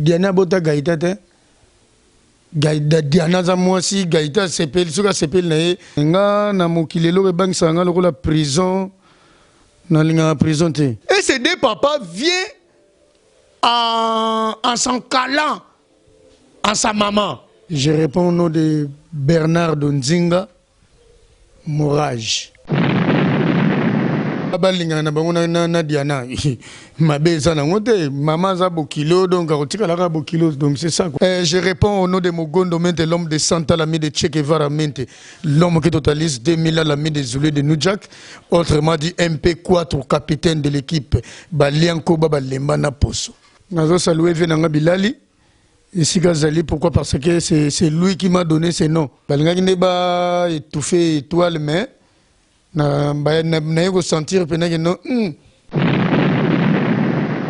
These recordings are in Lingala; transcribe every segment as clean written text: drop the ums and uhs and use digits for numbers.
Diana abota Gaïta te. Gaïda Diana aza mwasi, Gaïta asepeli soki asepeli na ye. Nga na mokili eloko ebangisaka nga lokola prison, nalingaka prison te. Et ces deux papas vient en, en s'en calant en sa maman. Je réponds au nom de Bernard Nzinga Morage. Balingana na bango na, na, na Diana mabe eza nango te, mama aza bokilo donc akotikalaka bokilo, donc c'est ça quoi. Eh, je réponds au nom de Mogondo Mente, l'homme de Santa, l'ami de Che Guevara Mente, l'homme qui totalise 2000 l'ami de Zulu de New Jack, autrement dit MP4, capitaine de l'équipe Balianko Baba Lemba na Poso. Nazo saluer vie nanga Bilali esika azali, pourquoi? Parce que c'est lui qui m'a donné ce nom. Balingaki nde ba étouffer étoile, mais na naye kosentir mpena ke no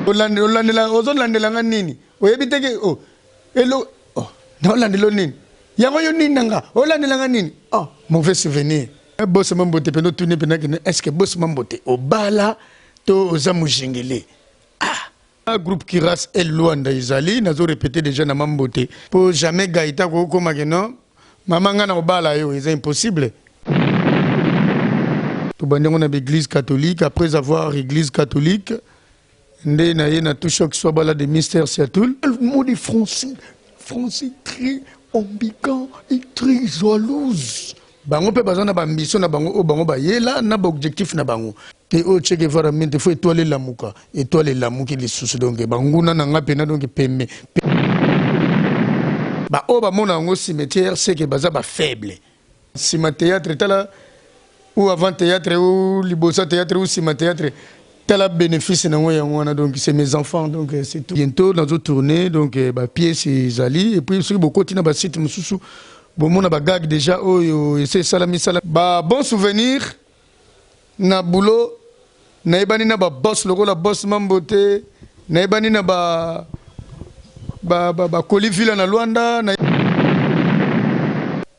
olandela, ozolandela nga nini? Oyebi te ke oh, elo oh, naolandela nini yango yo nini na nga olandela nga nini? Oh, mauvais souvenir. Bosema mbote mpena otuni mpena ke est ce que bosema mbote obala to oza mojengele? Ah, groupe Kiras El Luanda ezali, nazo répéter déjà na mambote po jamais Gaïta kokoma ke non, mama nga na obala yo, eza impossible. Tobandi yango na baeglise catholique. Après avoir église catholique nde na ye na touchoc soit bala de mystère Siatul. Le mot de français, français très ambigu et très jalouse. Bango mpe baza na baambition na bango oyo bango bayela na baobjectif na bango te. Oyo Che Guevara Mente, faut étoile elamuka, étoile elamuki lisusu. Donc banguna na nga mpena, donc pembe baoyo bamona yango cimetière, seke baza bafaible. Nsima théâtre, tala, ou avant théâtre, ou liboso théâtre, ou nsima théâtre, tala bénéfice nango yango wana. Donc c'est mes enfants, donc c'est tout. Bientôt nazo tourner, donc bapièce ezali. Et puis soki bokoti na basite mosusu, bomona bagag déjà oyo ese esalami sala ba bon souvenir na boulot. Nayebani na baboss lokola boss Mambote, nayebani na ba bakoli vila na Lwanda na,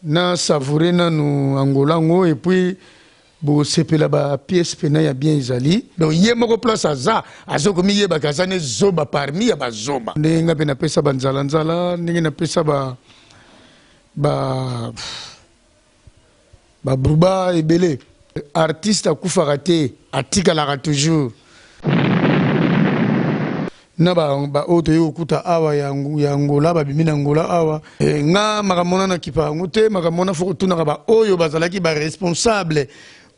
na savoure nanu Angola yango. Et puis bosepela bapièce pena ya bien ezali. Donc ye moko place aza azokomiyebaka aza ne zoba parmi ya bazoba. Ndenge nga mpe napesa banzalanzala, ndenge napesa ba ba babruba ebele. Artiste akufaka te, atikalaka toujours na baoyo toyei kokuta awa ya Angola, babimi na Angola awa. E, nga makambo wana nakipa yango te. Makambo wana faut kotunaka baoyo bazalaki baresponsable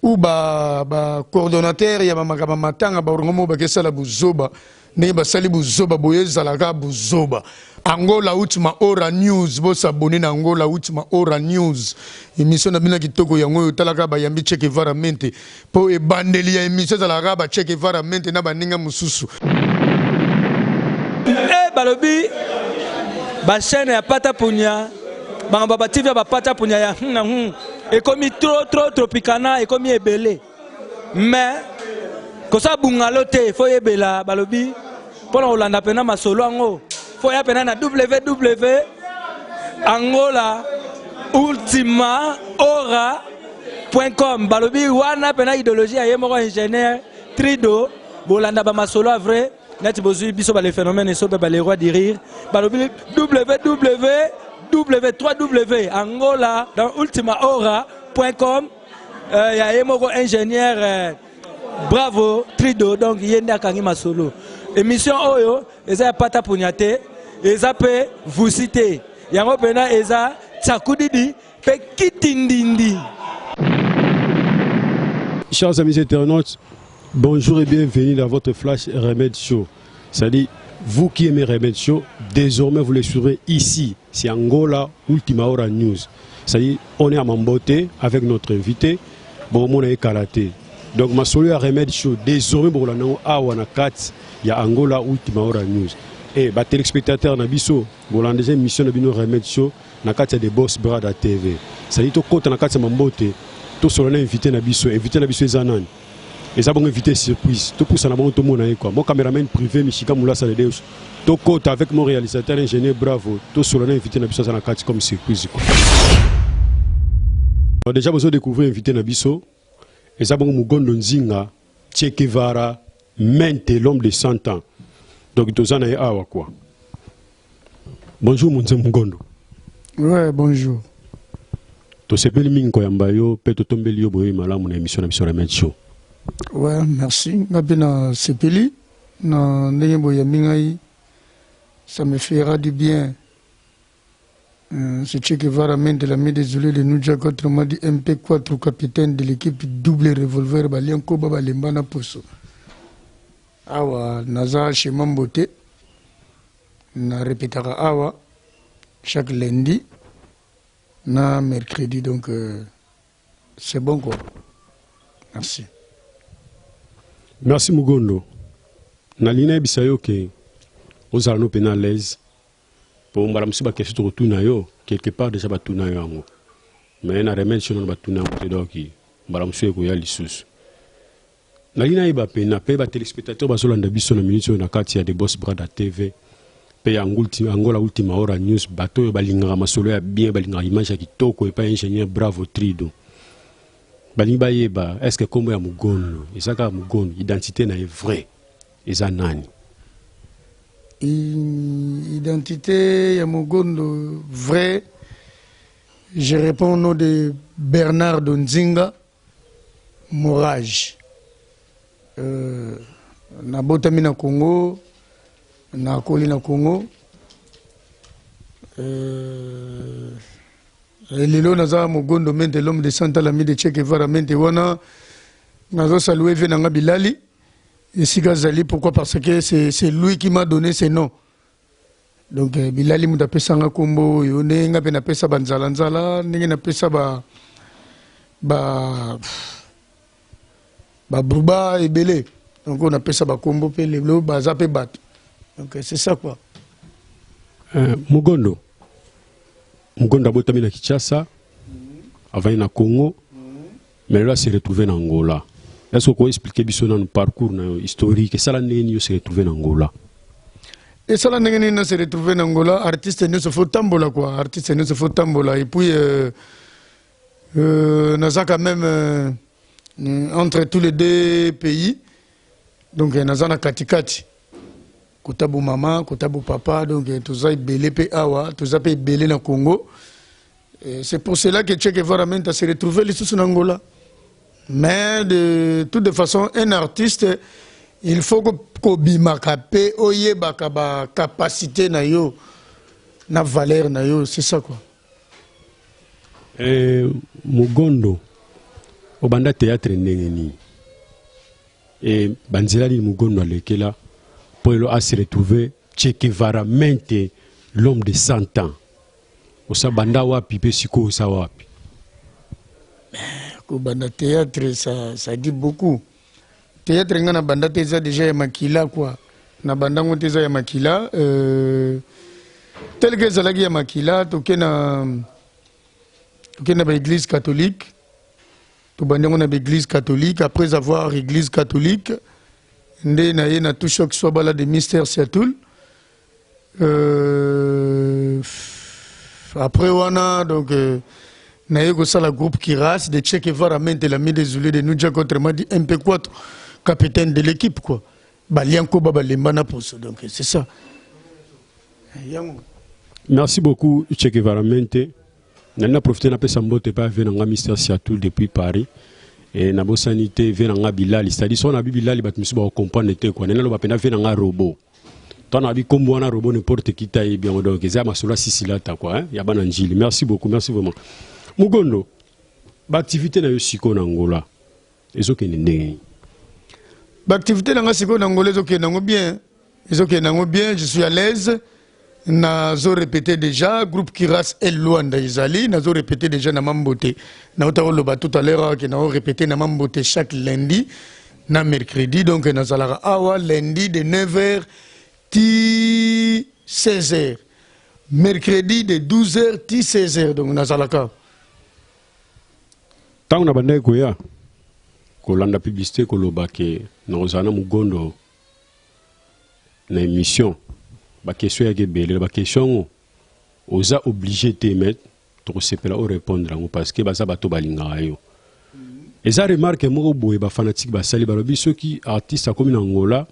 ou bacoordonnateur ba ya bamakambo matanga baorongo moko bakesala buzoba. Ndenge basali buzoba boye, ezalaka buzoba. Angola Ultima Hora News, bosabone na Angola Ultima Hora News, émission na bino ya kitoko yango oyo. Otalaka bayambi Che Guevara Mente, mpo ebandeli ya émission ezalaka ba Che Guevara Mente na baninga mosusu. E balobi bachaîne ya pata punya, bango ba TV ya bapata punya ya na ekomi trop trop tropicana, ekomi ebele. Mais kosala bungalo te, faut yebela. Balobi mpona kolanda mpena masolo yango, faut ya mpena na www angola ultima hora com. Balobi wana mpena idéologie ya ye moko ingénieur Trido. Bolanda bamasolo ya vrai neti bozwi biso bale phénomène esobe, bale roi du rire. Balobi www 3w angola dans ultima hora com, ya ye moko ingénieur Bravo Trido. Donc ye nde akangi masolo. Émission oyo eza ya pata punya te, eza mpe vusi te, yango mpena eza tsakudidi mpe kitindindi. Chers amis internautes, bonjour et bienvenue dans votre Flash Remède Show. C'est-à-dire, vous qui aimez Remède Show, désormais vous les suivrez ici. C'est Angola Ultima Hora News. C'est-à-dire, on est à Mambote avec notre invité, bon, on est karaté. Donc, masolo ya Remède Show, désormais, bon, on a awa na 4, il y a Angola Ultima Hora News. Et bah, téléspectateurs na biso, bon, la deuxième mission na bino Remède Show, na kati ya des Boss Brada TV. C'est-à-dire, to kota na kati ya Mambote, to solo na invité na biso, invité na biso eza nani? Eza bongo invité surprise. Topusa na bango, tomona ye quoi. Mon caméraman privé Michika Moulasa de Deus, tokota avec mon réalisateur ingénieur Bravo, tosolo na invité na biso aza na kati comme surprise quoi. Alors, déjà bozo découvrir invité na biso, eza bongo Mugondo Nzinga Che Guevara Mente, l'homme de 100 ans. Donc toza na ye awa quoi. Bonjour Monze Mugondo. Ouais, bonjour. Tosepeli mingi koyamba yo mpe totombeli yo boyebi malamu na émission na biso Remède Show. Ouais, merci. Nga mpe na sepeli na ndenge boyambi ngai. Ça me fera du bien. C'est Che Guevara, main de la main désolé de Nujak, autrement dit MP4, capitaine de l'équipe double revolver, Balian Koba, Balemba na Poso. Awa, naza chez Mambote, na répétaka awa, chaque lundi, na mercredi, donc c'est bon quoi. Merci. Merci Mugondo. Nalingi nayebisa yo ke ozala no mpenza à l'aise po mbala mosusu baquestion tokotuna yo quelque part déjà batuna yo yango, mais na Remède Show nano batuna yango te, donc mbala mosusu ekoya lisusu. Nalingi nayeba pena mpe batéléspectateur bazolanda biso na minute oyo na kati ya The Boss Brada TV mpe ya Angola Ultima Hora News, bato oyo balingaka masolo ya bien, balingaka image ya kitoko epai ingénieur Bravo Trido, balingi bayeba est ce que nkombo ya Mugondo eza kaka Mugondo, identité na ye vrai eza nani? Identité ya Mugondo vrai, je réponds au nom de Bernard Nzinga Morage. Nabotami na Congo, nakoli na Congo. Lelo naza Mogondo Mente, l'homme de Santa, l'ami de Che Guevara Mente wana nazo saluer ve nanga Bilali esika azali. Pourquoi? Parce que c'est lui qui m'a donné ce nom. Donc Bilali moto apesanga nkombo oyo, ndenge nga mpe napesa banzalanzala, ndenge napesa ba ba babruba ebele. Donc oyo napesa bakombo mpe lelo baza mpe bato. Donc c'est ça quoi. Mugondo, Mugondo abotami na Kinshasa, avandi na Congo, mais lelo ase retrouve na Angola. Est ce que okoexpliquer biso nanu parcours na yo historique, esala ndenge nini yo se retrouve na Angola? Esala ndenge nini na se retrouve na Angola? Artiste nyonso faut tambola quoi, artiste nyonso faut tambola. Et puis naza quand même entre tous les deux pays, donc naza na katikati, kota bo mama, kota bo papa. Donc toza ebele mpe awa, toza mpe ebele na Congo. C'est pour cela que Che Guevara Menta se retrouvé lisusu na Angola. Mais de toute façon, un artiste, il faut kobimaka mpe oyebaka bacapacité na yo na valeur na yo, c'est ça quoi. Mugondo, obanda théâtre ndenge nini e banzela nini Mugondo alekela mpo lelo ase retrouve Che Guevara Mente, l'homme de 100 ans? Osa banda wapi mpe sikoyo oza wapi? Kobanda théâtre, ça dit beaucoup. Théâtre nga na banda te, eza déjà ya makila quoi. Na bandango te, eza ya makila. Tel que ezalaki ya makila, toke na baéglise catholique, tobandi yango na baéglise catholique. Après avoir église catholique, nde na ye na Tushok Swabala de Mystère Siatul. Après wana, donc naye kosala groupe Kiras de Che Guevara Mente, l'ami des Zoulés de Nujak, autrement dit MP4, capitaine de l'équipe quoi. Balianko babalemba na poso. Donc c'est ça yango. Merci beaucoup Che Guevara Mente. Nali na profite napesa mbote epai ave na nga Mister Siatul depuis Paris e nabosani te ve na nga Bilali, c'est-à-dire soki nabi Bilali, bato mosusu bakocomprendre te quoi. Nali naloba mpenza ve na nga robot to na bi kombo wana robot, n'importe qui ta yebi yango. Donc eza masolo ya sisilata quoi, hein, ya bana Njili. Merci beaucoup, merci vraiment Mugondo. Baactivité na yo sikoyo na Angola ezokende ndenge nini? Baactivité na nga sikoyo na Angola ezokende yango bien, ezokende yango bien. Je suis à l'aise, nazo répété déjà. Groupe Kiras El Luanda ezali, nazo répété déjà na Mambote. Nauta koloba tout à l'heure ke nao répété na Mambote chaque lundi na mercredi. Donc nazalaka awa lundi de 9h ti 16h, mercredi de 12h ti 16h. Donc nazalaka. Ntango na bandaki koya kolanda publicité, koloba ke nakozala na Mugondo na émission, baquestion eyaki ebele. Na baquestion yango, oza obligé te, mais tokosepela orépondre yango parce que baza bato balingaka yo. Eza remarque moko boye bafanatike basali, balobi soki artiste akomi na Angola,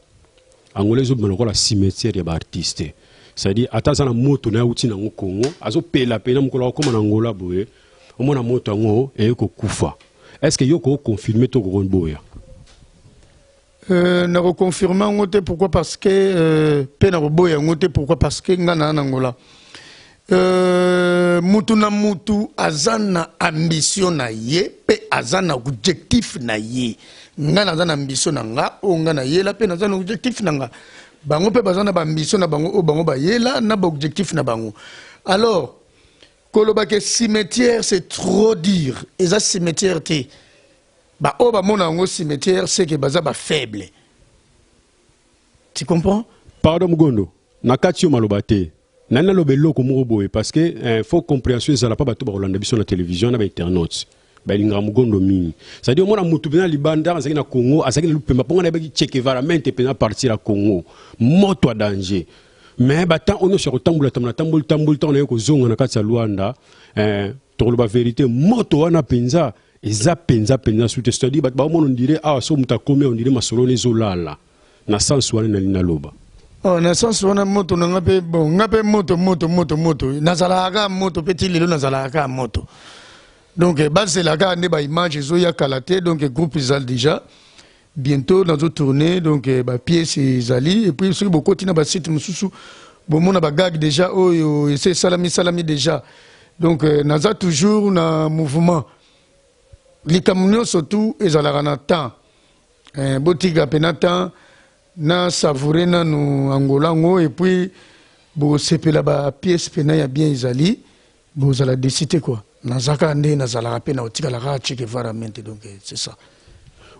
Angola ezobima lokola cimetière ya baartiste. C'est-à-dire ata aza na moto na ye auti nango Congo, azopela pena mokolo akokóma na Angola boye, omona moto yango eye kokufa. Est ce que yo koconfirme to kokoboya? Nakoconfirme yango te. Pourquoi? Parce que mpe nakoboya yango te. Pourquoi? Parce que nga naa na Angola, mutu na mutu aza na ambition na ye mpe aza na objectif na ye. Nga naza na ambition na nga oyo nga nayela, mpe naza na objectif na nga. Bango mpe baza na baambition na bango oyo bango bayela na baobjectif na bango. Alors koloba ke cimetière, c'est trop dire. Eza cimetière te. Baoyo bamona yango cimetière, c'est que baza bafaible, tu comprends? Pardon Mugondo, na kati yo maloba te, nani naloba eloko moko boye, parce que faut compréhension ezala mpa bato bakolanda biso na télévision na bainternaute balingaka Mogondo mingi. C'est-à-dire omona motu mpenza libanda azalaki na Congo, azalaki na lupemba, mpo nga nayebaki Che Guevara mente mpenza partir ya Congo, moto ya danger. Mais batemps oyo nyonso ya kotambola tambola, tamboli tamboli, ntango naye kozonga na kati ya Lwanda, tokoloba vérité, moto wana mpenza eza mpenza mpenza su te. C'est-à-dire bato baomona on dirait awa so moto akomi, on dirait masolo wana ezolala. Na sens wana nali naloba. Oh, na sens wana moto na nga mpe, bon, nga mpe moto moto moto moto, nazalaka kaka moto mpe ti lelo nazalaka kaka moto. Donc bazela kaka nde baimage ezoya kala te. Donc groupe ezali déjà, bientôt nazotourne. Donc bapièce ezali, et puis soki bokoti na basite mosusu, bomona bagag déjà oyo ese esalami esalami déjà. Donc naza toujours na mouvement. Likambo nyonso tu ezalaka na temps. Botika mpenza temps na savoure nanu Angola yango, et puis bosepela bapièce mpena ya bien ezali, bozala déçus te quoi. Naza kaka nde nazalaka mpe na kotikala kaka Che Guevara mente. Donc c'est ça.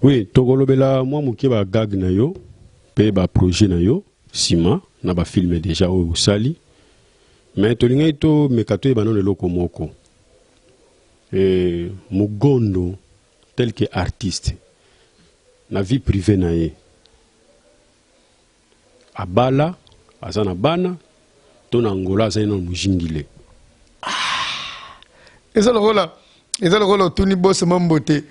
Oui, tokolobela mwa moke bagag na yo mpe baprojet na yo nsima na bafilme déjà oyo osali. Mais tolingaki tomeka toyeba nano eloko moko. Mogondo tel que artiste, na vie privée na ye, abala, aza na bana, to na Angola azali nano mojingile? Eza lokola otuni bosema mbote,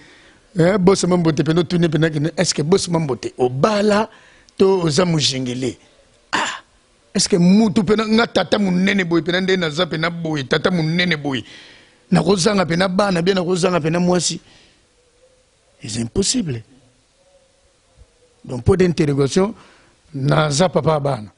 bosema mbote mpena, otuni mpena kende: est ce que bosema mbote obala to oza mojingile? Ah, est ce que mutu mpena nga tata monene boye mpena nde naza mpena boye, tata monene boye, nakozanga mpena bana bien, nakozanga mpena mwasi? Eza impossible. Donc point d'interrogation, naza papa ya bana.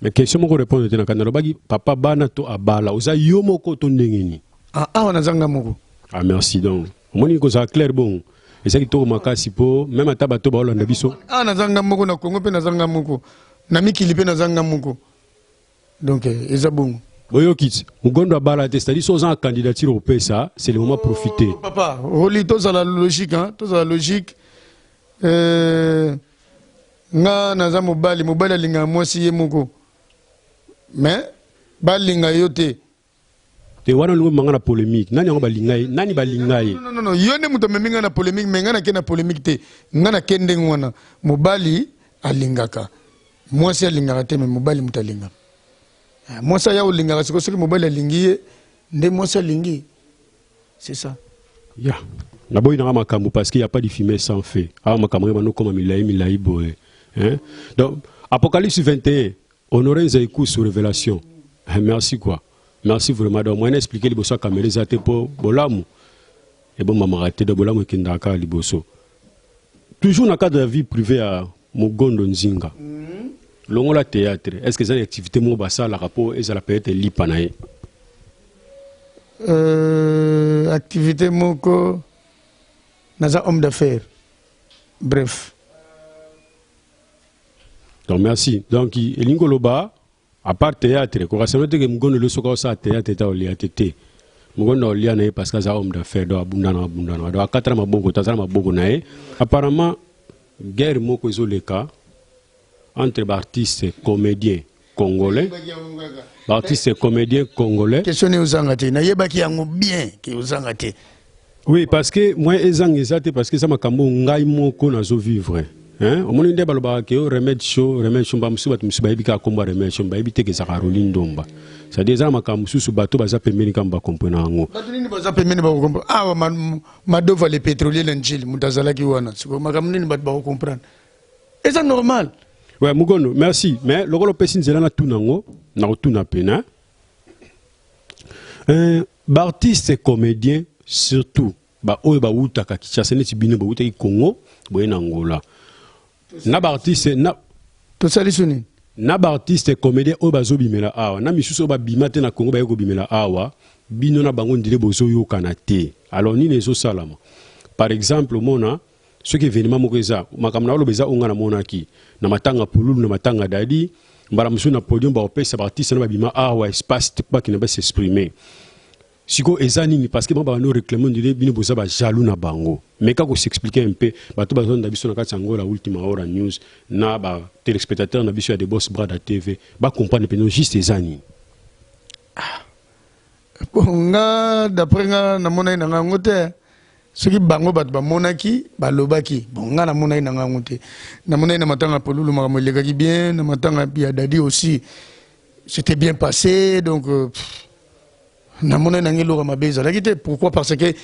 Mais question moko répondre te na kanda. Nalobaki papa bana to abala, oza yo moko to ndenge nini? Ah, awa nazanga moko. Ah, merci. Donc omoni kozala clair bongo eza kitoko makasi, mpo même ata bato baolanda biso. Awa nazanga moko na Congo, mpe nazanga moko na mikili, mpe nazanga moko. Donc eza bongo. Boyoki ti Mogondo abala te, c'est-à-dire so oza na candidature opesa, c'est le moment, profiter. Oh, papa Roli, tozala logique, hein? Tozala logique. Nga naza mobali. Mobali alingaka mwasi ye moko, mais balinga yo te. Te, wana olingo manga na polémique. Nani yango balinga ye? Nani balinga ye? Non, non, non, yo nde moto amemi nga na polémique, mais nga nake na polémique te. Nga nake ndenge wana. Mobali alingaka, mwasi alingaka te, mais mobali moto alingaka. Ah, mwasi aya olingaka sikoyo soki mobali alingi ye nde mwasi alingi, c'est ça. Ya naboyi nanga makambo, parce qu'il y a pas de fumée sans feu. Awa makambo oyo banokoma milai milai boye, hein? Donc Apocalypse 21, Honoré Nzaïkou sur révélation. Eh, merci quoi, merci vraiment. Donc moyen expliquer liboso ya caméra eza te, mpo bolamu ebombamaka te. Donc bolamu ekendaka kaka liboso. Toujours na cadre ya vie privée ya Mogondo Nzinga, longola théâtre, est ce que eza na activité moko basalaka mpo ezala peut-être lipa na ye? Activité moko, naza homme d'affaires, bref. Donc merci. Donc elingi koloba, à part théâtre, kokasana teke Mogondo lo soki aosala théâtre ta olia te te. Mogondo aolia na ye parce que aza homme d'affaires. Donc abundana abundana, donc akatana maboko te, aza na maboko na ye. Apparemment guerre moko ezoleka entre baartiste comédien congolais, baartiste comédien congolais. Question ne ozanga te, nayebaki yango bien ke ozanga te. Oui, parce que moi ezanga eza te, parce que eza makambo ngai moko nazovivre, hein? Omoni nde balobaka ke o Remède Show, Remède Show, bamosusu, bato mosusu bayebi kaka kombo ya Remède Show, bayebi te ke ezalaka Roli Ndomba. C'est-à-dire eza na makambo mosusu bato baza pembeni kaka bacomprendre yango. Bato nini baza pembeni bakokomprendre? Awa Madova le pétrolier na Njili, moto azalaki wana. Sikoyo makambo nini bato bakocomprendre? Eza normal. Ouais, Mugondo, merci. Mais lokola opesi nzela na tuna yango, na kotuna pena. Euh, ba artiste comédien surtout ba oyo bawutaka Kinshasa neti bino bawutaki Congo boye na Angola. Na ba artiste na Tosali so nini? Na ba artiste comédien oyo bazobimela awa na misusu oyo babima te na Congo baye kobimela awa, bino na bango ndile bozoyokana te. Alors nini ezosalama? Par exemple omona soki evenement moko eza, makambo na oloba eza oyo nga namonaki na matanga Pululu na matanga Dadi, mbala mosusu na podium bakopesa ba artiste na babima awa espace te bakende ba s'exprimer. Sikoyo eza nini? Parce que bango babandi réclamer ndile bino boza ba jaloux na bango. Mais kaka s'expliquer un peu, bato bazolanda biso na kati ya Angola Ultima Hora News na ba téléspectateurs na biso ya The Boss Brother TV, ba comprendre mpenza juste eza nini. Bon, nga d'après nga namonaki na nga yango te. Soki bango bato bamonaki, balobaki. Bon, nga namonaki na nga yango te. Namonaki na matanga ya Polulu makambo elekaki bien, na matanga ya Dadi aussi c'était bien passé, donc pff, namonaki na nga eloko ya mabe ezalaki te. Pourquoi? Parce que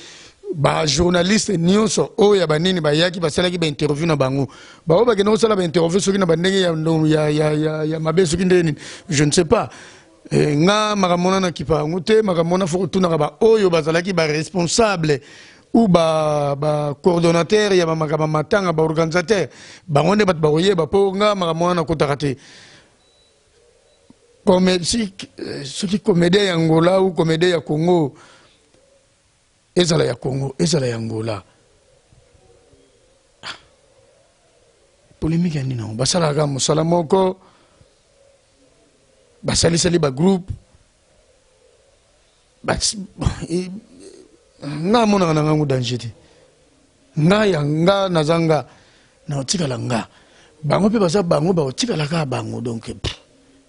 ba journaliste nyonso oyo ya banini bayaki, basalaki ba interview na bango, baoyo bakende kosala ba interview soki na bandenge ya, ya, ya, ya, ya mabe soki ndenge nini, je ne sais pas. Eh, nga makambo wana nakipa yango te. Makambo wana fo kotunaka baoyo bazalaki baresponsable ou ba ba coordonnateur ya bamakambo matanga, baorganisateur, bango nde bato bakoyeba, mpo nga makambo wana nakotaka te. Si, soki comédien ya Angola ou comédien ya Congo, ezala ya Congo, ezala ya Angola, ah, polémique ya nini yango? Basalaka mosala moko, basalisali bagroupe. Nga amonaka na ngango danger te. Nga ya nga naza nga, naotikala nga, bango mpe baza bango, baotikala kaka bango. Donc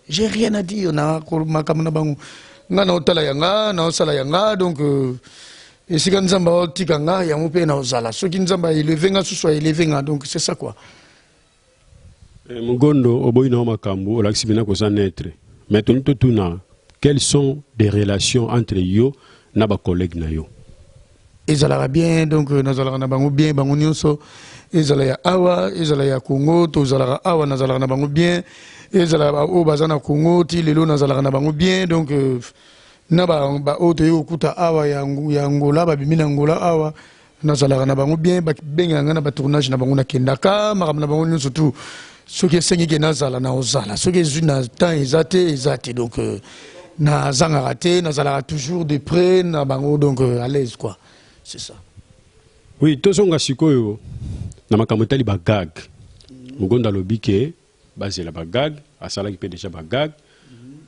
j'ai rien à dire na makambo na bango. Nga naotala ya nga, naosala ya nga. Donc esika Nzambe aotika nga, yango mpe naozala. Soki Nzambe aélève nga susu, aélève nga. Donc c'est ça quoi. Eh, Mugondo, oboyi na makambo olakisi mpena koza neutre, mais toni totuna: quelles sont des relations entre yo na bacollègue na yo? Ezalaka bien. Donc nazalaka na bango bien, bango nyonso, ezala ya awa, ezala ya Congo. Tozalaka awa, nazalaka na bango bien. Ezala oyo baza na Congo ti lelo, nazalaka na bango bien. Donc na baoyo toyei kokuta awa ya Angola, babimi na Angola awa, nazalaka na bango bien. Babengaka ngai na batournage na bango, nakendaka makambo na bango nyonso tu. Soki esengi ke nazala, na ozala. Soki ezwi na temps eza te, eza te. Donc nazangaka te, nazalaka toujours de près na bango. Donc à l'aise quoi, c'est ça. Oui, tozonga sikoyo na makambo etali bagag. Mogondo alobi ke bazela bagag, asalaki mpe déjà bagag.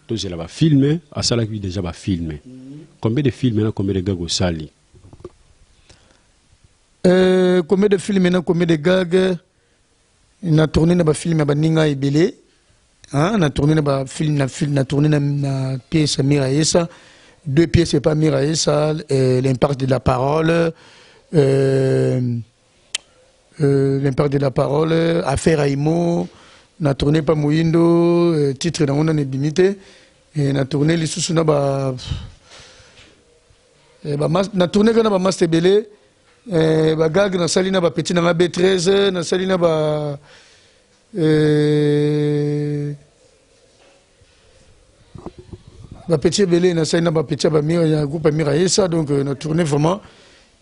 Tozela bafilme, asalaki déjà bafilme. Combien de filme na combien de gag osali? Combien de films na combien de gags? Na tourné na bafilme ya baninga ebele, hein? Na tourné na bafilme, na film, na tourné na pièce ya Mira Esa, deux pièces epa Mira Esa, l'impact de la parole, l'impact de la parole, affaire Aimo. Na tourné pa Moyindo, titre nango nano ebimi te. Na tourné lisusu na ba na tourné kaka na bamaster ebele. Bagag nasali na bapeti na nga B13, nasali na ba bapeti ebele, nasali na bapeti ya bamira ya groupe ya Mira Yesa. Donc na tourné vraiment.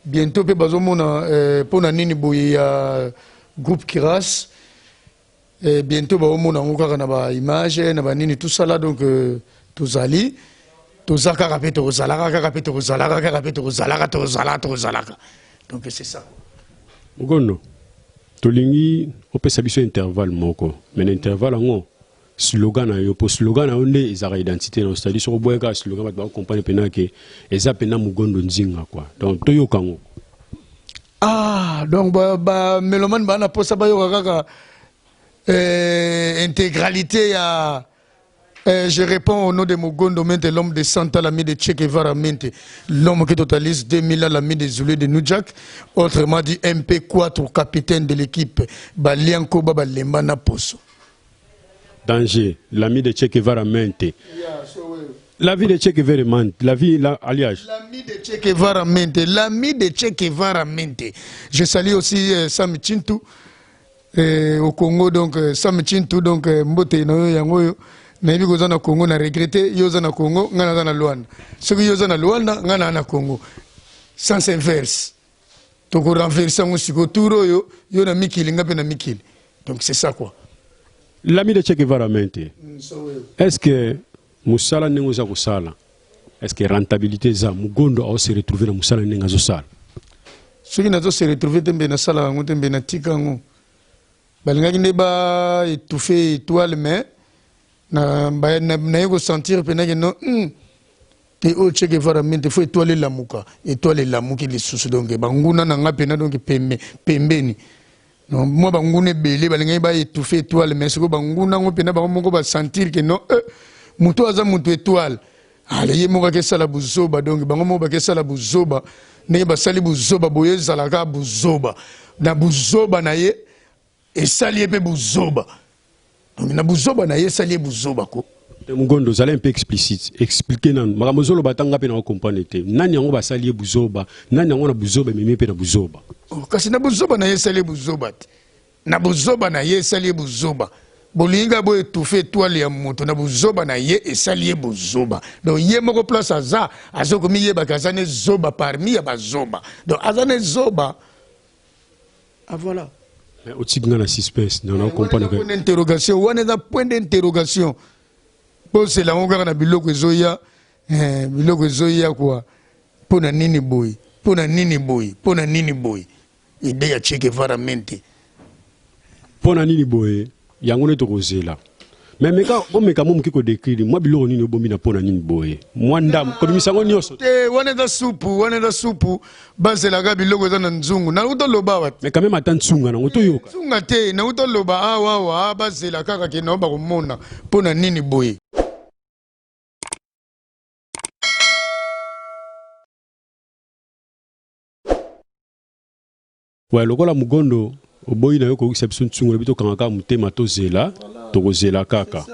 Bientôt mpe bazomona mpo na nini boye ya groupe Kiras. Bientôt baomona yango kaka na baimage na banini, tout ça là. Donc tozali, toza kaka mpe tokozalaka kaka mpe tokozalaka kaka mpe tokozalaka, tokozalaka, tokozalaka. Donc c'est ça. Mogondo, tolingi opesa biso intervalle moko, mais na intervalle yango slogan na yo, mpo slogan na yo nde ezalaka identité na yo, c'est-à-dire soki oboya kaka slogan, bato bakocomprendre mpena ke eza mpena Mogondo Nzinga quoi. Donc toyoka yango. Ah, donc bamélomane baa na mposa bayoka kaka intégralité ya je réponds au nom de Mogondo Mente, l'homme de Santa, l'ami de Che Guevara Mente, l'homme qui totalise 2000 à l'ami de Zulu de New Jack, autrement dit MP4, capitaine de l'équipe, Balianko Baba Lembana Poso. Danger, l'ami de Che Guevara Mente. Yeah, so, La vie de Che Guevara Mente, la vie, la, alliage. L'ami de Che Guevara Mente, l'ami de Che Guevara Mente. Je salue aussi Sam Chintu. Eh, au Congo donc euh, Sam Tshintu donc euh, mbote na yo yango oyo nayebi koza na Congo na regrette yo oza na Congo ngai naza na Luanda soki yo oza na Luanda ngai naa na Congo sens inverse toko renverse yango sikoyo tour oyo yo na mikili ngai mpe na mikili donc c'est ça quoi. L'ami de Che Guevara mente. Est-ce que musala ndenge oza kosala est-ce que rentabilité eza mugondo ao se retrouver na musala ndenge azosala? Soki nazo se retrouver te mbe nasalaka yango te mbe natika yango. Balingaki nde ba étouffer étoile mais na naye ko sentir pena ke non te oyo Che Guevara mente faut étoile elamuka étoile elamuki lisusu donc banguna na nga pena donc pembe pembeni donc mwa banguna ebele balingaki ba étouffer étoile mais sikoyo banguna yango pena bango moko ba sentir ke non moto aza moto étoile ale ye moko akesala buzoba donc bango moko bakesala buzoba ndenge basali buzoba boye ezalaka buzoba na buzoba na ye esali ye mpe buzoba donc na buzoba na ye esali ye buzoba ko. Te Mugondo zala un peu explicite, expliquer nanu makambo ozoloba ata nga pe nako comprendre te. Nani yango basali ye buzoba? Nani yango na buzoba ememi ye pe na buzoba? Oh, kasi na buzoba na ye esali ye buzoba te. Na buzoba na ye esali ye buzoba. Bolingi kaka bo etouffer etoile ya moto na buzoba na ye esali ye buzoba. Donc ye moko place aza azo komiyeba ke aza ne zoba parmi ya bazoba. Donc aza ne zoba. Ah voilà. Mais otiki nga na suspense donc na comprendre que point d'interrogation wana eza point d'interrogation. Bozela yango kaka na biloko ezoya eh, biloko ezoya quoi. Mpo na nini boye? Mpo na nini boye? Mpo na nini boye? Idee ya Che Guevara mente. Mpo na nini boye? Yango nde tokozela. Mais meka omeka mwa moke ko decrire mwa biloko nini obombi na mpo na nini boye. Mwa ndambo kobimisa yango nyonso. Te, wana eza supu, wana eza supu. Bazelaka biloko eza na nzungu. Nauta loba awa. Mais quand même ata nsunga nango toyoka. Nsunga te, nauta loba awa awa bazela kaka ke nao bakomona mpo na nini boye. Ouais, lokola Mugondo oboyi na yo koyokisa biso ntsungu lobi tokanga kaka motema tozela, tokozela kaka.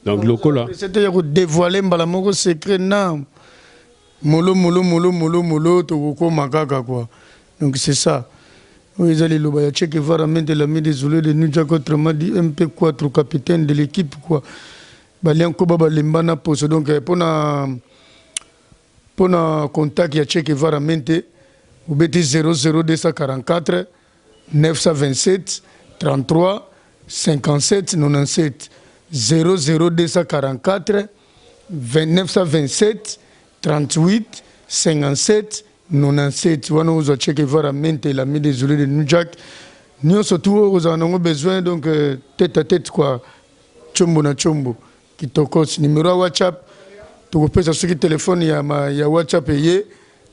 Donc lokola C'était ya ko dévoiler mbala moko secret na molo molo molo molo molo tokokoma kaka quoi. Donc c'est ça. Oyo eza liloba ya Che Guevara mente l'ami des Zoulous de New Jack autrement dit MP4 capitaine de l'équipe quoi. Balia nkoba balemba na poso donc pona Pona contact ya Che Guevara Mente, obeti 00244 927 33 57 97 00244 927 38 57 97 wana ozwa Che Guevara Mente l'ami des Zoulous de New Jack nionso tout oyo ozala nango besoin donc tete à tete quoi tshombo na tshombo. Kitokos numero ya WhatsApp tokopesa soki telephone ya ma ya WhatsApp eye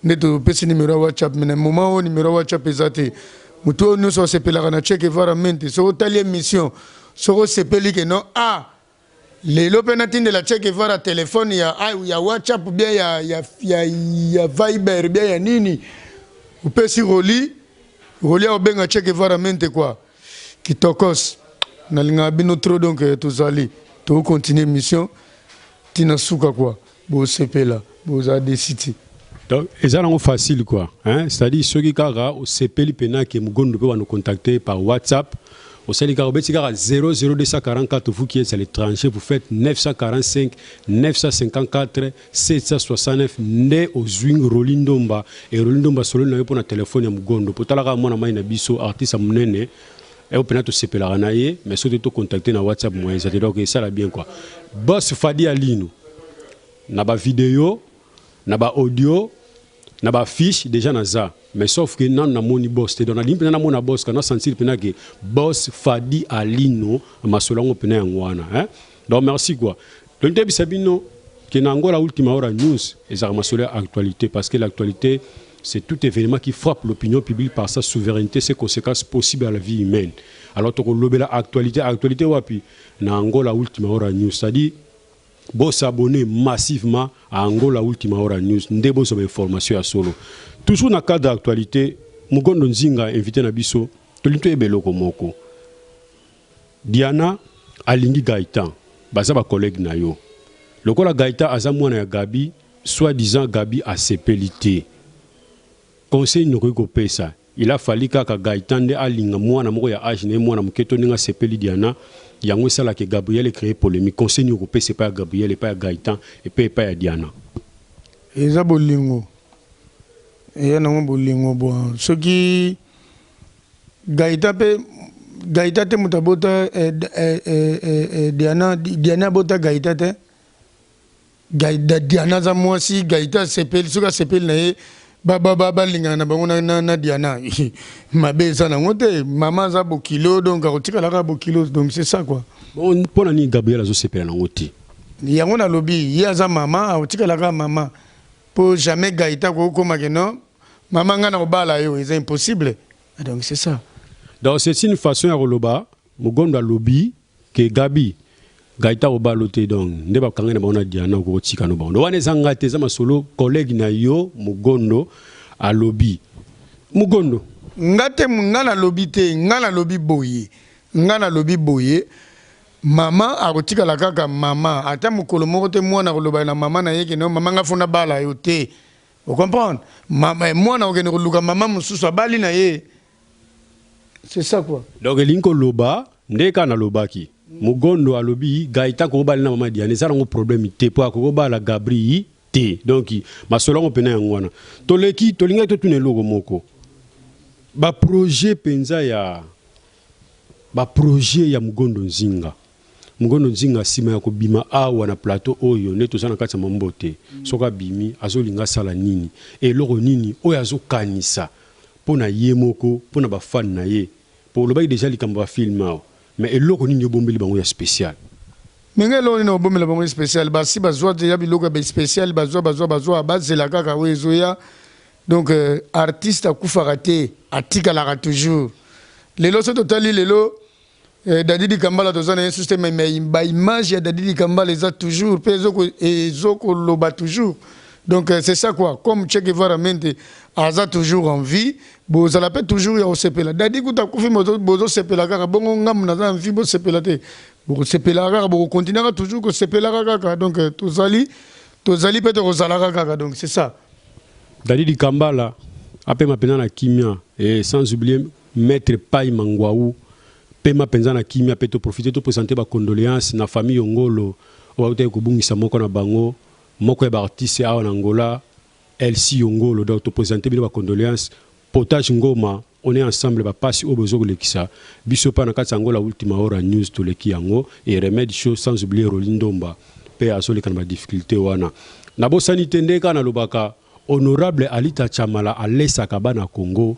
nde topesi numero ya WhatsApp mais na moment oyo numero ya WhatsApp eza te moto oyo nyonso asepelaka na Che Guevara mente soki otali emission soki osepeli ke non ah lelo mpe natindela Che Guevara telephone ya, ah, ya WhatsApp bien ya, ya, ya, ya Viber bien ya nini opesi Roli Roli akobenga Che Guevara mente quoi Kitokos nalingaka bino trop donc tozali to continuer mission ti na suka quoi bosepela bozala deçu te. Donc eza nango facile quoi hein c'est à dire soki kaka osepeli pena ke mugondo pe bano contacter par WhatsApp osali kaka obeti kaka 00244 vous qui êtes à l'étranger vous faites 945 954 769 nde ozui Rolly Ndomba et Rolly Ndomba asololi na yo pona telephone ya Mugondo po tala kaka mwana mayi na biso artiste ya munene oyo pena tosepelaka na ye mais soki to contacter na WhatsApp moyen eza te donc esala bien quoi Boss Fadi Alino na ba video na ba audio na ba fiche dejà naza mais sauf que nanu na moni boss te donc nalingi pena namona boss ka na sentir pena ke boss Fadi Alino masolo yango pena yango wana hein donc merci quoi Donc toyebisa bino que na Angola Ultima Hora News ezalaka masolo ya actualite parce que l'actualite c'est tout evenement qui frappe l'opinion publique par sa souveraineté, ses consequences possibles à la vie humaine. Alors toko lobela actualite, actualite wapi? Na Angola Ultima Hora News, c'est-à-dire bo s'abonner massivement à Angola Ultima Hora News nde bozwa ba information ya solo. Toujours na cadre ya actualite, Mugondo Nzinga invité na biso, tolingi toyeba eloko moko. Diana alingi Gaëtan baza ba collegue na yo lokola Gaëtan aza mwana ya Gaby soit disant Gaby asepeli te conseil nini okoki kopesa? Il a fallu kaka Gaëtan nde alinga mwana moko ya age na ye, mwana moke to ndenge asepeli Diana, yango esala que Gabriel e creer polemique. Conseil nini okopesa epai ya Gabriel, epai ya Gaëtan et pe epai ya Diana? Eza bolingo, eya nango bolingo bon soki Gaëtan pe Gaëtan te moto abota Diana, Diana abota Gaëtan te. Diana aza mwasi Gaëtan asepeli soki asepeli na ye balingana na bango na Diana mabe eza nango te mama aza bokilo donc akotikala kaka bokilo donc c'est ça quoi. Bon pona nini Gabriel azosepela nango te? Yango nalobi ye aza mama akotikala kaka mama po jamais Gaëtan akokoma ke non mama nga nakobala yo eza impossible donc c'est ça. Donc c'est une façon ya koloba Mugondo alobi Que Gaby, Gaëtan obalo te donc nde ba kangani na bango na Diana oko tika no bango. Donc wana eza nga te eza masolo collegue na yo Mugondo alobi. Mugondo. Nga te nga na lobi te nga na lobi boye nga na lobi boye maman akotikala kaka maman ata mokolo moko te mwana akoloba na maman na ye ke non maman nga faut na bala yo te o comprendre mwana akokende koluka maman mosusu abali na ye C'est ça quoi. Donc elingi koloba nde kaka nalobaki Mugondo alobi Gaëtan akoki kobala na mama Diana eza nango problème te po akoki kobala Gabri te donc masolo yango pena yango wana toleki tolingaki totuna eloko moko ba projet penza ya ba projet ya Mugondo Nzinga Mugondo Nzinga sima ya kobima awa na plateau oyo nde toza na kati ya mambote soki abimi azolinga asala nini eloko nini oyo azokanisa Pona ye moko, pona ba fan na ye, po olobaki dejà likambo ya ba film awa, mais eloko nini yo bombeli bango ya special? Mais nga eloko nini nako bombela bango ya special? Basi bazua dejà biloko ya special, bazua bazua bazua, bazela kaka oyo ezoya, donc artiste akufaka te, atikalaka toujours. Lelo soki totali lelo Daddy Dikambala toza na ye susu te mais ba image ya Daddy Dikambala eza toujours pe ezo koloba toujours donc c'est ça quoi comme Che Guevara Mende aza toujours en vie bozala pe toujours ya kosepela Daddy kutu akufi bozo sepela kaka bongo ngambo naza en vie bosepela te bokosepelaka kaka bokocontinuaka toujours kosepelaka kaka donc tozali tozali pe tokozalaka kaka donc c'est ça. Daddy Dikambala apema penza na kimia et sans oublier Maitre Pay Mangwawu pema penza na kimia pe to profiter to presenter ba condoleances na famille Yongolo oyo bawutaki kobungisa moko na bango, moko ya ba artistes awa na Angola Elsie Yongolo donc to presenter bino ba condoleances Potage Ngoma on est ensemble ba pasi oyo bozo kolekisa biso pa na kati ya Angola Ultima Hora News toleki yango et Remede Show sans oublier Rolly Ndomba pe azoleka na ba difficultes wana nabosani te nde kaka nalobaka Honorable Alita Tshamala alesaka bana Congo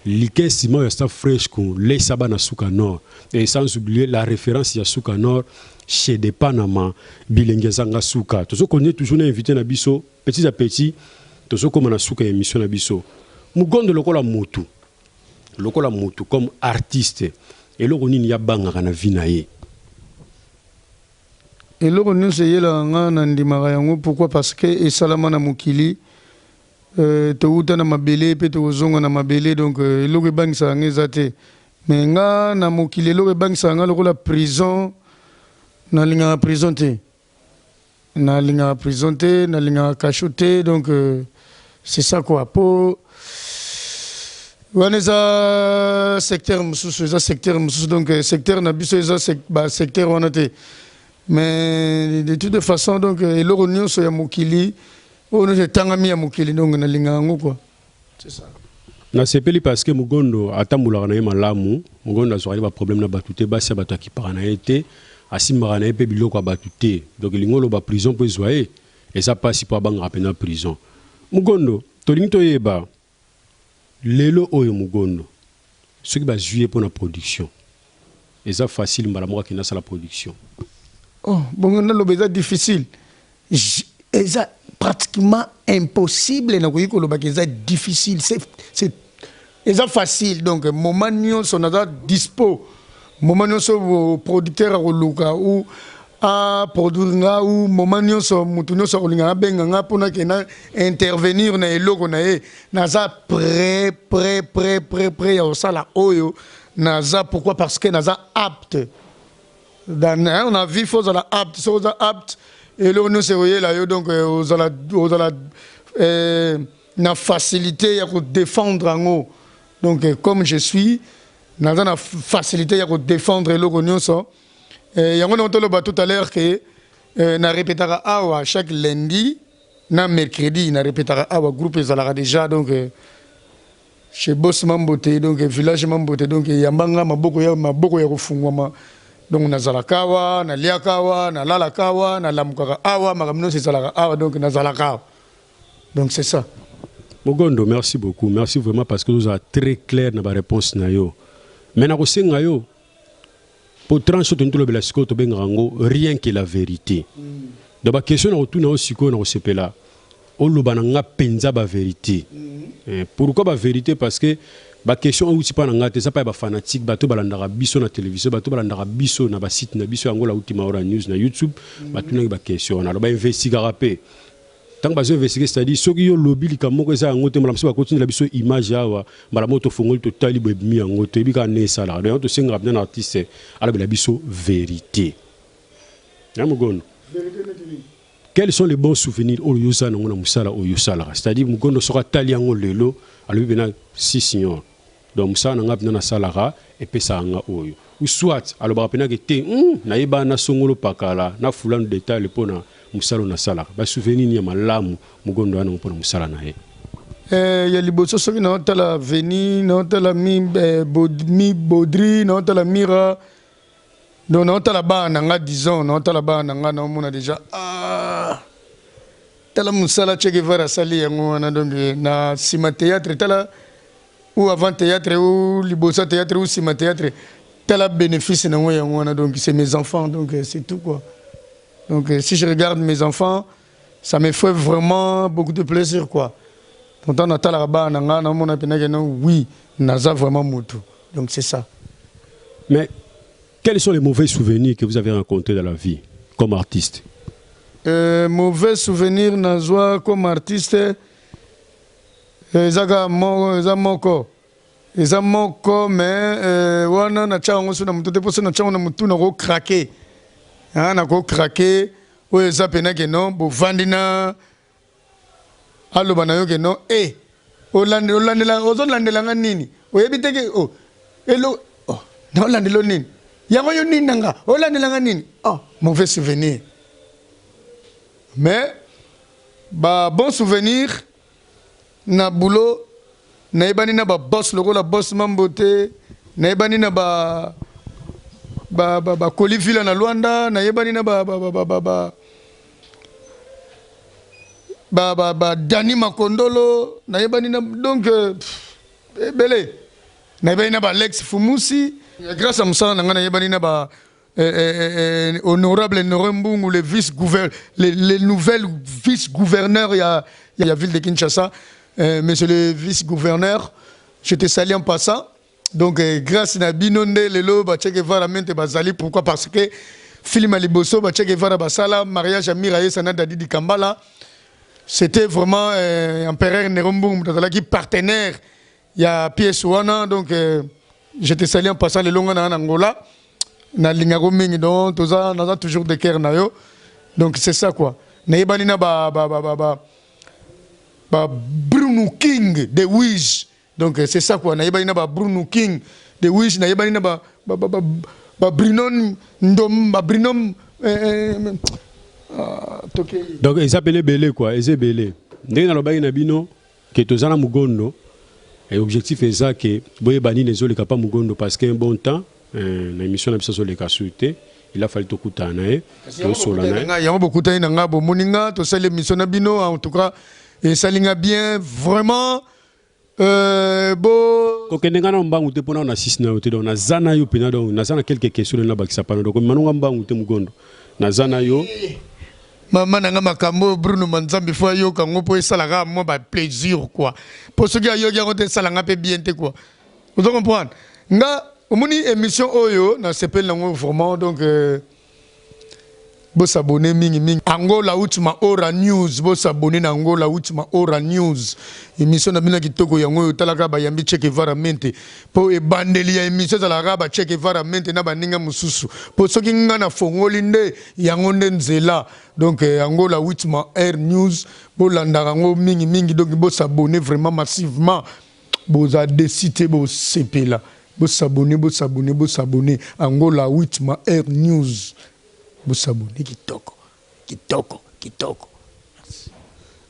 Likin Simao ya Staff Fresh ko lesa bana suka nord et sans oublier la reference ya suka nord chez de Panama bilengi ezanga suka tozo continuer toujours na invite na biso petit à petit tozo koma na suka ya emission na biso Mugondo lokola mutu lokola mutu comme artiste eloko nini ya bangaka na vie na ye? Eloko nionso eyelaka nga na ndimaka yango pourquoi parce que esalama na mokili Towuta na mabele pe tokozonga na mabele donc eloko ebangisaka nga eza te mais nga na mokili eloko ebangisaka nga lokola prison nalingaka prison te nalingaka prison te nalingaka cachot te donc c'est ça quoi po wana eza secteur mosusu eza secteur mosusu donc secteur na biso eza ba secteur wana te mais de toute façon donc eloko nyonso ya mokili Oyo nionso etangami ya mokili donc na lingaka yango quoi c'est ça. Nasepeli parce que Mugondo atambolaka na ye malamu, Mugondo azuaka ne ba problème na batu te, basi ya batu akipaka na ye te, asimbaka na ye pe biloko ya batu te, donc elingi oloba prison po ezua ye eza pasi po abangaka penza prison. Mugondo tolingi toyeba lelo oyo Mugondo soki bazui ye pona production eza facile mbala moko akende asala production? Oh bongo naloba eza difficile Eza pratiquement impossible nakoki koloba ke eza difficile c'est eza facile donc moment nionso naza dispo moment nionso producteur akoluka ou a produire nga ou moment nionso mutu nionso akolinga abenga nga pona ke na intervenir na eloko na ye naza près près près près près ya kosala oyo naza pourquoi parce que naza apte Dans na vie faut ozala apte soki oza apte eloko nionso ekoyela yo donc ozala ozala na facilite ya ko defendre yango. Donc euh, comme je suis naza na facilité ya kodéfendre eloko nyonso. Eh, yango ndenge toloba tout à l'heure que eh, na répétaka awa chaque lundi na mercredi, na répétaka awa, groupe ezalaka déjà. Donc eh, chez Boss Mambote, donc village Mambote, donc eyamba nga maboko ya kofungwama. Donc nazalaka awa, naliaka awa, nalalaka awa, nalamukaka awa, makambo nyonso ezalaka awa, donc nazalaka awa. Donc c'est ça. Mogondo, merci beaucoup. Merci vraiment parce que nous avons très clair dans la réponse na yo. Mais na kosenga yo po tranche to ntolobela sikoyo, tobengaka yango rien que la vérité. Donc ba question na kotuna yo sikoyo, na kosepela oloba na nga mpenza ba vérité. Eh, pourquoi ba vérité? Parce que ba question euti mpa na nga te, eza mpa ya bafanatique, bato balandaka biso na télévision, bato balandaka biso na basite na biso yango la Ultima Hora News na YouTube. Batunaki baquestion wana. Alors bainvestigaka mpe ntango bazo investigue, c'est-à-dire soki yo lobi likambo moko eza yango te, mbala mosusu bakotindela biso image awa, mbala moko tofongoli, totali boye, ebimi yango, toyebi kaka nde esalaka. Donc yango tosengaka mpena na artiste alobela biso vérité ya Mogondo. Quels sont les bons souvenirs oyo oza nango na mosala oyo osalaka? C'est-à-dire Mogondo soki atali yango lelo, alobi mpena si signor, donc mosala na nga mpena nasalaka epesaka nga oyo, ou soit alobaka mpena ke te, nayeba na songolo pakala na fulano détail mpona mosala oyo nasalaka. Basouvenir nini ya malamu Mogondo wana mpona mosala na ye? Eh, ya liboso, soki naotala veni, naotala mi, eh, mi Baudry, naotala Mira, donc naotala bana na nga, disons naotala bana na nga, naomona déjà, ah, tala mosala Che Guevara asali yango wana. Donc na nsima théâtre, tala, ou avant théâtre, ou liboso théâtre, ou nsima théâtre, tala bénéfice nango yango wana. Donc c'est mes enfants, donc c'est tout quoi. Donc si je regarde mes enfants, ça me fait vraiment beaucoup de plaisir quoi. Pourtant natalaka bana na nga, naomona mpenza ke non, oui, naza vraiment motu. Donc c'est ça. Mais quels sont les mauvais souvenirs que vous avez rencontrés dans la vie comme artiste? Mauvais souvenir nazwa comme artiste, eza kaka moko, eza moko, mais wana natya yango so na motu te, mpo so natya yango na motu, nakocraquer, nakocraquer. Oyo eza pena ke non, bovandi na aloba na yo ke non, e olandela, ozolandela nga nini? Oyebi te ke oh, elo oh, naolandela yo nini? Yango yo nini na nga, olandela nga nini? Oh, mauvais souvenir. Mais ba bon souvenir na boulot, nayebani na baboss lokola boss Mambo te, nayebani na ba bakoli ba, ba villa na Lwanda, nayebani na ba, ba, ba, ba, ba, ba ba, ba, ba Dani Makondolo, nayebani na, donc ebele, nayebani na ba Alex Fumusi grâce à mosala na ngai, nayebani na ba honorable Nore Mbungu, le vice gouverneur, le nouvel vice-gouverneur ya ville de Kinshasa. Monsieur le vice-gouverneur, je te salue en passant. Donc grâce na bino nde lelo ba Che Guevara mente bazali. Pourquoi? Parce que film ya liboso ba Che Guevara basala, mariage ya Mira Yesa na Dadi Kambala, c'était vraiment empereur Nero Mbungu moto azalaki partenaire ya pièce wana. Donc je te salue en passant. Lelo nga na Angola, nalingako mingi, donc toza, naza toujours de cœur na yo. Donc c'est ça quoi. Nayebani na ba Bruno King de Wish. Donc c'est ça quoi. Nayebani na ba Bruno King de Wish, nayebani na ba Bruno Ndom, ba Bruno ah, tokei. Donc eza pene ebele quoi, eza ebele. Ndenge nalobaki na bino ke toza na Mogondo et objectif eza ke boyeba nini ezoleka pa Mogondo, parce que un bon temps na émission na biso azoleka su te. Il a fallu tokutana na ye, tosola na ye. Yango bokutani na nga, bomoni nga, tosali émission na bino. En tout cas esali nga bien vraiment. Bo Kokende nga na mbangu te mpona na sisi na yo te. Donc naza na yo mpena, donc naza na quelques questions na bakisa pana. Donc manonga mbangu te, Mogondo, naza na yo. Mama na nga, makambo oyo Bruno Manzambi fo ayoka yango mpo esalaka mwa baplaisir quoi, mpo soki ayoki yango te, esalanga mpe bien te quoi. Ozo comprendre nga? Omoni émission oyo, nasepeli nango vraiment. Donc bosabone mingimingi Angola Ultima Ora News, bosabone na Angola Ultima Ora News. Émission na bino ya kitoko yango oyo. Otalaka bayambi Che Guevara mente, mpo ebandeli ya émission ezalaka ba Che Guevara mente na baninga mosusu, mpo soki nga nafongoli nde yango nde nzela. Donc Angola Ultima Air News, bolandaka yango mingimingi. Donc bosabone vraiment massivement. Boza deçu te bo sepela. Bo s'abonner bo s'abonner bo s'abonner Angola Witma Air News bo s'abonner kitoko kitoko kitoko merci.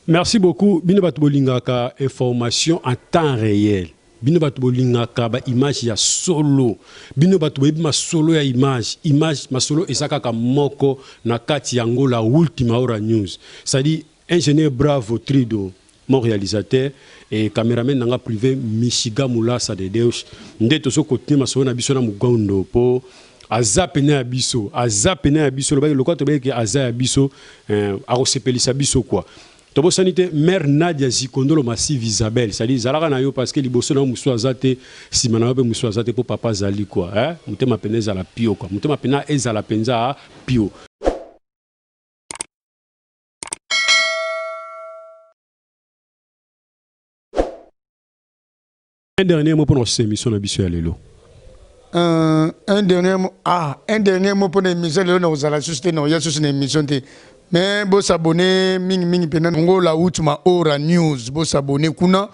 Merci beaucoup bino batu bolingaka information en temps reel bino batu bolingaka ba image ya solo bino batu boyebi masolo ya image image masolo eza kaka moko na kati ya Angola ultima hora news c'est à dire ingenieur bravo trido Mon realisateur et cameraman na nga prive Michiga Mulasa de Deus nde tozo continuer masolo na biso na Mugondo po aza pena ya biso aza pena ya biso lobaki lokola tobaki ke aza ya biso eh, akosepelisa biso quoi. Tobosani te mère Nadia Zikondolo Massive Isabelle c'est à dire zalaka na yo parce que liboso na yo mosusu aza te sima na yo pe mosusu aza te po papa azali quoi eh, motema pena ezala pio quoi motema pena ezala penza pio. Un dernier mot pour notre émission na biso ya lelo. Euh, un dernier mot ah un dernier mot pour l'émission lelo na kozala susu te na oya susu na émission te mais bosabone mingi mingi mpenza ngola utma ora news bosabone kuna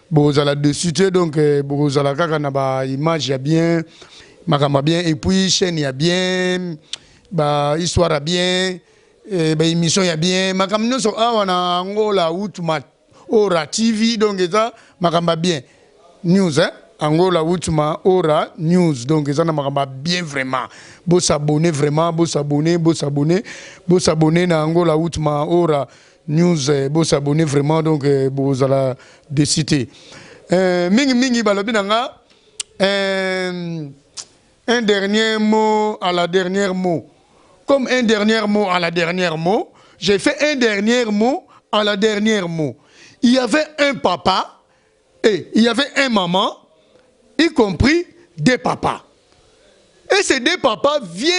bozala dessus te donc euh, bokozala kaka na ba image ya bien makambo ya bien et puis chaîne ya bien ba histoire ya bien Eh, ba émission ya bien makambo nyonso awa na Angola Utma Ora TV donc eza makambo ya bien news hein Angola Utma Ora news donc eza na makambo ya bien vraiment bo s'abonner vraiment bo s'abonner bo s'abonner bo s'abonner na Angola Utma Ora news eh, bo s'abonner vraiment donc eh, bozala déçu te eh, mingi mingi balobi na nga eh, Un dernier mot à la dernière mot. Comme un dernier mot à la dernière mot, j'ai fait un dernier mot à la dernière mot. Il y avait un papa et il y avait un maman, y compris deux papas. Et ces deux papas viennent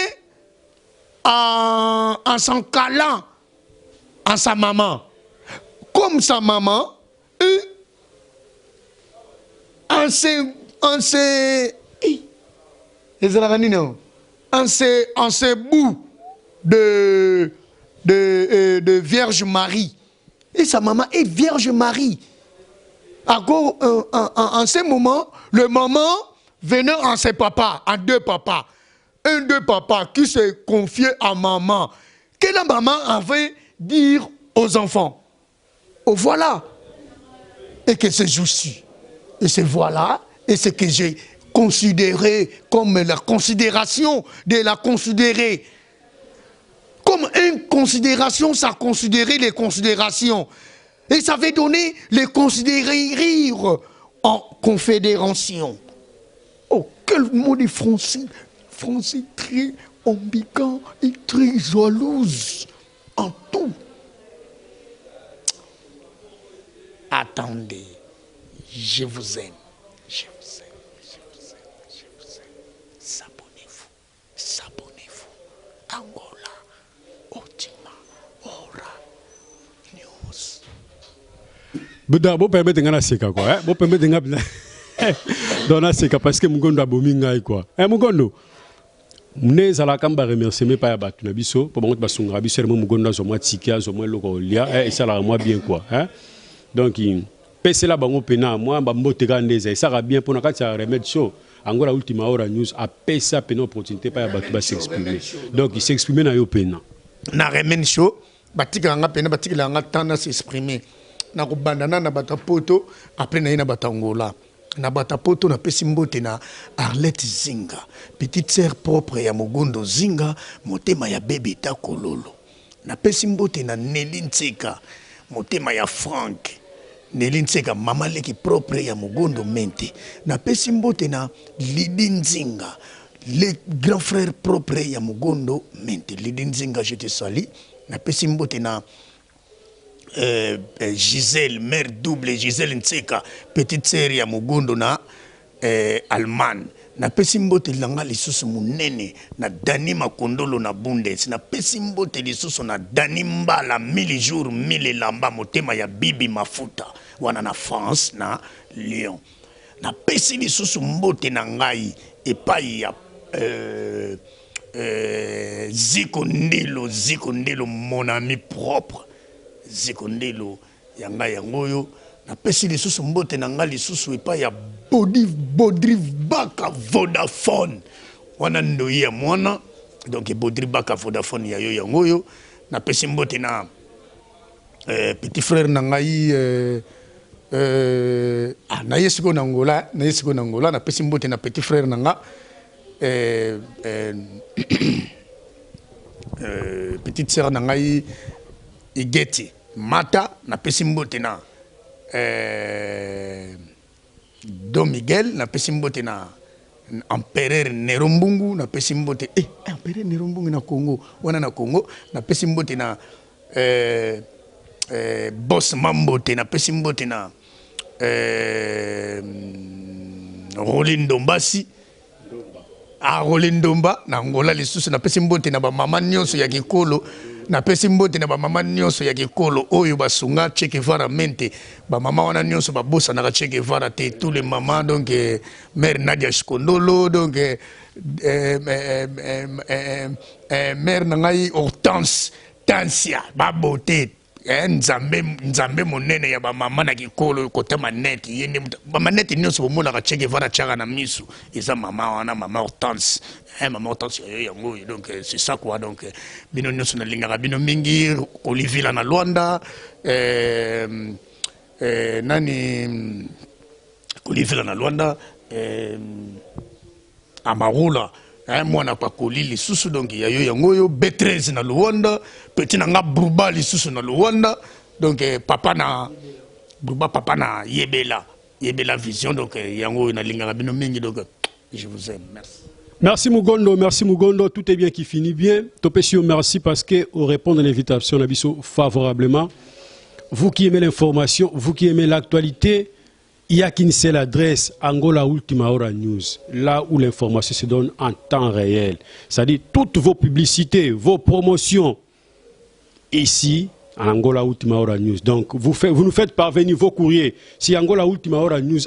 en, en s'en calant à sa maman. Comme sa maman, eux, en se, en se, ezalaka nini yango en se, en se bout de, de, euh, de Vierge Marie. Et sa maman est Vierge Marie. Encore, euh, en, en, en ce moment, le maman venait en ses papas, en deux papas. Un deux papas qui se confiait à maman. Que la maman avait dire aux enfants. Oh voilà Et que c'est juste. Et c'est voilà, et ce que j'ai considéré comme la considération de la considérer. Comme une considération, ça considérait les considérations. Et ça avait donné les considérer rire en confédération. Oh, quel mot de français, français très ambigu et très jalouse en tout. Attendez, je vous aime, je vous aime, je vous aime, je vous aime. S'abonnez-vous, s'abonnez-vous. Angola, Otima, Ora, News. Buda, bo permettre nga naseka quoi, hein? Bo permettre nga donc naseka parce que Mugondo abomi ngai quoi. Hein Mugondo? Nde ezalaka ba remerciement epai ya bato na biso mpo bango basungaka biso elemo mogondo azwa mwa tike azwa mwa eloko kolia eh, esalaka mwa bien quoi hein? Donc pesela bango mpena mwa bambote kaka nde eza esalaka bien mpo na kati ya remède show Angola Ultima Hora News apesa pena opportunité epai ya bato ba s'exprimer donc s'exprimer na yo pena na remède show batikela nga pena batikela nga temps na s'exprimer nakobanda na na bato ya poto après naye na bato ya Angola Na bata poto na pesi mbote na Arlette Zinga petite sœur propre ya Mogondo Zinga motema ya Bebeta Kololo na pesi mbote na Nelly Nseka motema ya Franck Nelly Nseka mama leki propre ya Mogondo Mente na pesi mbote na Lydie Nzinga le grand frère propre ya Mogondo Mente Lydie Nzinga je te salue na pesi mbote na Euh, euh, Gisèle, mère double Gisèle Nseka, petite sœur ya Mugondo na euh, Allemagne. Napesi mbote na nga lisusu munene na Dani Makondolo na Bundes. Napesi mbote lisusu na Dani Mbala mille jours mille elamba motema ya Bibi Mafuta wana na France na Lyon. Napesi lisusu mbote na ngai epai ya euh, Euh, Ziko Ndelo, Ziko Ndelo, mon ami propre. Ziko Ndelo, ya ngai yango oyo. Napesi lisusu mbote na nga lisusu epai ya Bodi Bodri Baka Vodafone wana ndoyi ya mwana donc Bodri Baka Vodafone ya yo yango oyo. Napesi mbote na eh, petit frère na ngai eh, eh, ah, naye sikoyo na Angola, naye sikoyo na Angola. Napesi mbote na petit frère na nga eh, eh, eh, petite sœur na ngai Igeti Mata. Napesi mbote na eh, Don Miguel. Napesi mbote na Empereur Nero Mbungu. Napesi mbote eh, Empereur Nero Mbungu na Congo wana, na Congo. Napesi mbote na eh, eh, Boss Mambote. Napesi mbote na eh, Roli Ndombasi, Aroli Ndomba na Angola. Lisusu napesi mbote na bamama nyonso ya kikolo, napesi mbote na bamama nyonso ya kikolo oyo basunga Che Guevara mente. Bamama wana nyonso babosanaka Che Guevara te, tous les mamans. Donc eh, mère Nadia Shikondolo, donc eh, eh, eh, eh, eh, eh, mère na ngai Hortense Tansia babote eh, Nzambe, Nzambe monene ya bamama na kikolo kota manete ye nde bamanete nyonso bomonaka Che Guevara tiaka na misu, eza mama wana, mama Hortense, eh, mama Hortense yayo yango oyo. Donc c'est ça quoi. Donc bino nyonso nalingaka bino mingi. Olivila na Luanda, eh, eh, nani, Olivila na Luanda, eh, Amarula, eh, mwana pakoli lisusu. Donc ya yo yango oyo. B13 na Luanda, petit na nga Bruba lisusu na Luanda. Donc eh, papa na Bruba, papa na Yebela, Yebela Vision. Donc eh, yango oyo, nalingaka bino mingi. Donc je vous aime, merci. Merci Mugondo, merci Mugondo, tout est bien qui finit bien. Topesio, merci parce que au répondre à l'invitation na biso favorablement. Vous qui aimez l'information, vous qui aimez l'actualité, il n'y a qu'une seule adresse, Angola Ultima Hora News, là où l'information se donne en temps réel. C'est-à-dire toutes vos publicités, vos promotions, ici, à Angola Ultima Hora News. Donc, vous, fait, vous nous faites parvenir vos courriers. Si Angola Ultima Hora News,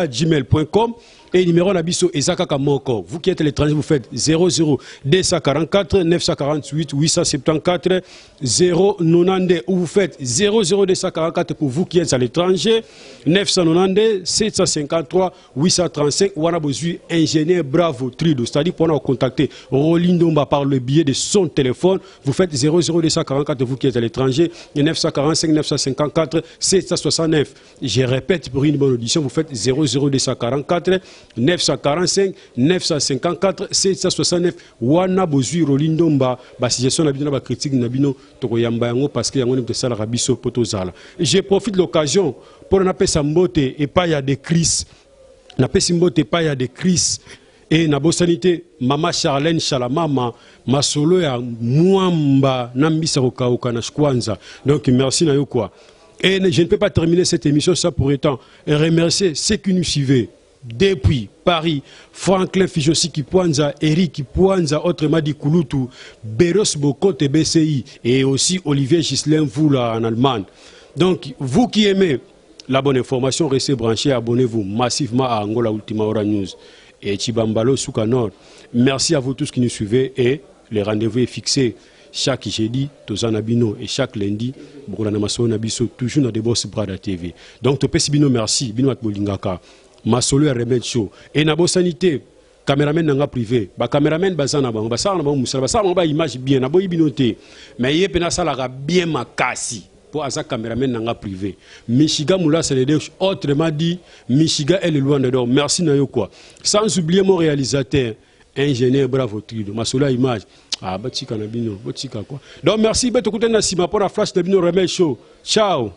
gmail.com et numéro na biso eza kaka moko. Vous qui êtes à l'étranger, vous faites 00 244 948 874 092 ou vous faites 00 244 pour vous qui êtes à l'étranger, 992 753 835 wana bozui ingénieur Bravo Trido. C'est-à-dire pour nous contacter Rolindomba par le biais de son téléphone, vous faites 00 244 vous qui êtes à l'étranger et 945 954 769. Je répète pour une bonne audition, vous faites 00 244 945 954 769 wana bozui Rolindomba. Ba suggestion na bino, ba critique na bino, tokoyamba yango parce que yango nde tosalaka biso po tozala. Je profite de l'occasion pour napesa mbote epai ya de Chris, napesi mbote epai ya de Chris e nabosani te mama Charlène Chalamama, masolo ya mwamba na mbisa kokauka na Shkwanza. Donc merci na yo quoi. Et je ne peux pas terminer cette émission sans pour autant remercier ceux qui nous suivaient depuis Paris, Franklin Fijosi Kipwanza, Eric Kipwanza, autrement dit Kulutu, Beros Bokote BCI et aussi Olivier Gislain Voula en Allemagne. Donc, vous qui aimez la bonne information, restez branchés, abonnez-vous massivement à Angola Ultima Hora News et Chibambalo Souka Nord. Merci à vous tous qui nous suivez et le rendez-vous est fixé chaque jeudi, tozana bino, et chaque lundi, bokolanda masolo na biso toujours na Debos Brada TV. Donc topesi bino merci, bino bato bolingaka masolo ya Remède Show. Et nabosani te cameraman nanga privé, ba cameraman baza na bango, basala na bango mosala, basala bango ba image bien, naboyi bino te, mais ye mpe nasalaka bien makasi po aza cameraman nanga privé, Michigan Moulasa le, autrement dit Michigan et le Luanda. Donc merci na yo quoi. Sans oublier mon réalisateur, ingénieur Bravo Trido, masolo ya image, ah, batika na bino, botika quoi. Donc merci, be tokutani na nsima mpo na flash na bino Remède Show. Ciao.